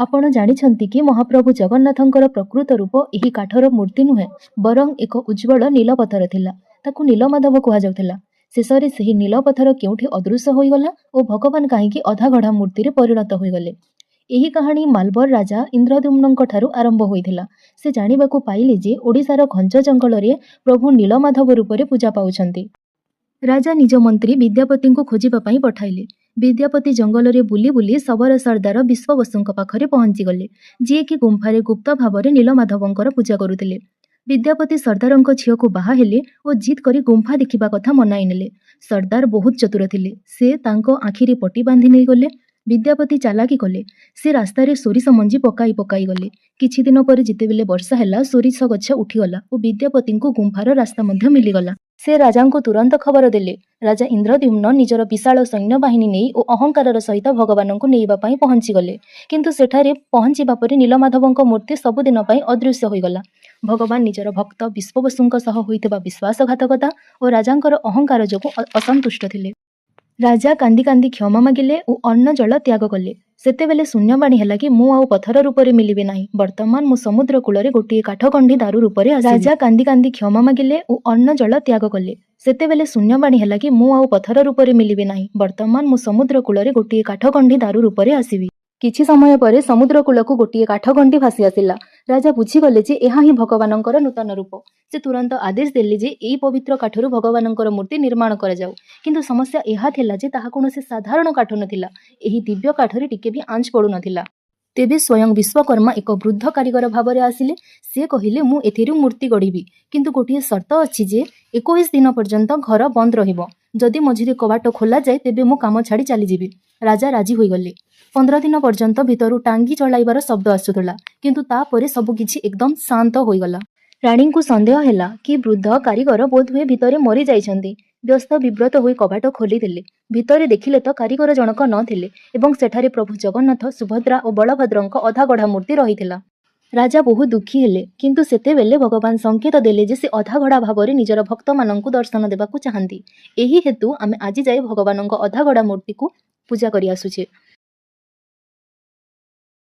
ଆପଣ ଜାଣିଛନ୍ତି କି ମହାପ୍ରଭୁ ଜଗନ୍ନାଥଙ୍କର ପ୍ରକୃତ ରୂପ ଏହି କାଠର ମୂର୍ତ୍ତି ନୁହେଁ, ବରଂ ଏକ ଉଜ୍ଜ୍ୱଳ ନୀଳପଥର ଥିଲା। ତାକୁ ନୀଳମାଧବ କୁହାଯାଉଥିଲା। ଶେଷରେ ସେହି ନୀଳପଥର କେଉଁଠି ଅଦୃଶ୍ୟ ହୋଇଗଲା ଓ ଭଗବାନ କାହିଁକି ଅଧାଗଢ଼ା ମୂର୍ତ୍ତିରେ ପରିଣତ ହୋଇଗଲେ? ଏହି କାହାଣୀ ମାଲବର ରାଜା ଇନ୍ଦ୍ରଦ୍ୟୁମ୍ନଙ୍କଠାରୁ ଆରମ୍ଭ ହୋଇଥିଲା। ସେ ଜାଣିବାକୁ ପାଇଲେ ଯେ ଓଡ଼ିଶାର ଘଞ୍ଚ ଜଙ୍ଗଲରେ ପ୍ରଭୁ ନୀଳମାଧବ ରୂପରେ ପୂଜା ପାଉଛନ୍ତି। ରାଜା ନିଜ ମନ୍ତ୍ରୀ ବିଦ୍ୟାପତିଙ୍କୁ ଖୋଜିବା ପାଇଁ ପଠାଇଲେ। ବିଦ୍ୟାପତି ଜଙ୍ଗଲରେ ବୁଲି ବୁଲି ଶବର ସର୍ଦ୍ଦାର ବିଶ୍ୱବସୁଙ୍କ ପାଖରେ ପହଞ୍ଚିଗଲେ, ଯିଏକି ଗୁମ୍ଫାରେ ଗୁପ୍ତ ଭାବରେ ନୀଳମାଧବଙ୍କର ପୂଜା କରୁଥିଲେ। ବିଦ୍ୟାପତି ସର୍ଦ୍ଦାରଙ୍କ ଝିଅକୁ ବାହା ହେଲେ ଓ ଜିଦ୍ କରି ଗୁମ୍ଫା ଦେଖିବା କଥା ମନାଇ ନେଲେ। ସର୍ଦ୍ଦାର ବହୁତ ଚତୁର ଥିଲେ। ସେ ତାଙ୍କ ଆଖିରେ ପଟି ବାନ୍ଧି ନେଇଗଲେ। ବିଦ୍ୟାପତି ଚାଲାକି କଲେ। ସେ ରାସ୍ତାରେ ସୋରିଷ ମଞ୍ଜି ପକାଇ ପକାଇ ଗଲେ। କିଛି ଦିନ ପରେ ଯେତେବେଳେ ବର୍ଷା ହେଲା, ସୋରିଷ ଗଛ ଉଠିଗଲା ଓ ବିଦ୍ୟାପତିଙ୍କୁ ଗୁମ୍ଫାର ରାସ୍ତା ମଧ୍ୟ ମିଳିଗଲା। ସେ ରାଜାଙ୍କୁ ତୁରନ୍ତ ଖବର ଦେଲେ। ରାଜା ଇନ୍ଦ୍ରଦ୍ୟୁମ୍ନ ନିଜର ବିଶାଳ ସୈନ୍ୟବାହିନୀ ନେଇ ଓ ଅହଙ୍କାରର ସହିତ ଭଗବାନଙ୍କୁ ନେଇବା ପାଇଁ ପହଞ୍ଚିଗଲେ। କିନ୍ତୁ ସେଠାରେ ପହଞ୍ଚିବା ପରେ ନୀଳମାଧବଙ୍କ ମୂର୍ତ୍ତି ସବୁଦିନ ପାଇଁ ଅଦୃଶ୍ୟ ହୋଇଗଲା। ଭଗବାନ ନିଜର ଭକ୍ତ ବିଶ୍ୱବସୁଙ୍କ ସହ ହୋଇଥିବା ବିଶ୍ୱାସଘାତକତା ଓ ରାଜାଙ୍କର ଅହଙ୍କାର ଯୋଗୁଁ ଅସନ୍ତୁଷ୍ଟ ଥିଲେ। ରାଜା କାନ୍ଦି କାନ୍ଦି କ୍ଷମା ମାଗିଲେ ଓ ଅନ୍ନ ଜଳ ତ୍ୟାଗ କଲେ। ସେତେବେଳେ ଶୂନ୍ୟବାଣୀ ହେଲା କି ମୁଁ ଆଉ ପଥର ରୂପରେ ମିଳିବି ନାହିଁ, ବର୍ତ୍ତମାନ ମୁଁ ସମୁଦ୍ର କୂଳରେ ଗୋଟିଏ କାଠଗଣ୍ଡି ଦାରୁ ରୂପରେ ଆସିବି। ରାଜା କାନ୍ଦି କାନ୍ଦି କ୍ଷମା ମାଗିଲେ ଓ ଅନ୍ନ ଜଳ ତ୍ୟାଗ କଲେ। ସେତେବେଳେ ଶୂନ୍ୟବାଣୀ ହେଲା କି ମୁଁ ଆଉ ପଥର ରୂପରେ ମିଳିବି ନାହିଁ, ବର୍ତ୍ତମାନ ମୁଁ ସମୁଦ୍ର କୂଳରେ ଗୋଟିଏ କାଠଗଣ୍ଡି ଦାରୁ ରୂପରେ ଆସିବି। କିଛି ସମୟ ପରେ ସମୁଦ୍ର କୂଳକୁ ଗୋଟିଏ କାଠଗଣ୍ଡି ଭାସି ଆସିଲା। ରାଜା ବୁଝିଗଲେ ଯେ ଏହା ହିଁ ଭଗବାନଙ୍କର ନୂତନ ରୂପ। ସେ ତୁରନ୍ତ ଆଦେଶ ଦେଲେ ଯେ ଏହି ପବିତ୍ର କାଠରୁ ଭଗବାନଙ୍କର ମୂର୍ତ୍ତି ନିର୍ମାଣ କରାଯାଉ। କିନ୍ତୁ ସମସ୍ୟା ଏହା ଥିଲା ଯେ ତାହା କୌଣସି ସାଧାରଣ କାଠ ନଥିଲା। ଏହି ଦିବ୍ୟ କାଠରେ ଟିକେ ବି ଆଞ୍ଚ ପଡ଼ୁନଥିଲା। ତେବେ ସ୍ୱୟଂ ବିଶ୍ୱକର୍ମା ଏକ ବୃଦ୍ଧ କାରିଗର ଭାବରେ ଆସିଲେ। ସେ କହିଲେ, ମୁଁ ଏଥିରୁ ମୂର୍ତ୍ତି ଗଢ଼ିବି, କିନ୍ତୁ ଗୋଟିଏ ସର୍ତ୍ତ ଅଛି ଯେ 21 ଦିନ ପର୍ଯ୍ୟନ୍ତ ଘର ବନ୍ଦ ରହିବ। ଯଦି ମଝିରେ କବାଟ ଖୋଲାଯାଏ, ତେବେ ମୁଁ କାମ ଛାଡ଼ି ଚାଲିଯିବି। ରାଜା ରାଜି ହୋଇଗଲେ। 15 ଦିନ ପର୍ଯ୍ୟନ୍ତ ଭିତରୁ ଟାଙ୍ଗି ଚଳାଇବାର ଶବ୍ଦ ଆସୁଥିଲା, କିନ୍ତୁ ତାପରେ ସବୁକିଛି ଏକଦମ ଶାନ୍ତ ହୋଇଗଲା। ରାଣୀଙ୍କୁ ସନ୍ଦେହ ହେଲା କି ବୃଦ୍ଧ କାରିଗର ବୋଧହୁଏ ଭିତରେ ମରିଯାଇଛନ୍ତି। ବ୍ୟସ୍ତ ବିବ୍ରତ ହୋଇ କବାଟ ଖୋଲିଦେଲେ। ଭିତରେ ଦେଖିଲେ ତ କାରିଗର ଜଣକ ନଥିଲେ ଏବଂ ସେଠାରେ ପ୍ରଭୁ ଜଗନ୍ନାଥ, ସୁଭଦ୍ରା ଓ ବଳଭଦ୍ରଙ୍କ ଅଧାଗଢ଼ା ମୂର୍ତ୍ତି ରହିଥିଲା। ରାଜା ବହୁତ ଦୁଃଖୀ ହେଲେ, କିନ୍ତୁ ସେତେବେଳେ ଭଗବାନ ସଂକେତ ଦେଲେ ଯେ ସେ ଅଧାଗଢ଼ା ଭାବରେ ନିଜର ଭକ୍ତମାନଙ୍କୁ ଦର୍ଶନ ଦେବାକୁ ଚାହାନ୍ତି। ଏହି ହେତୁ ଆମେ ଆଜି ଯାଏ ଭଗବାନଙ୍କ ଅଧାଗଢ଼ା ମୂର୍ତ୍ତିକୁ ପୂଜା କରି ଆସୁଛେ।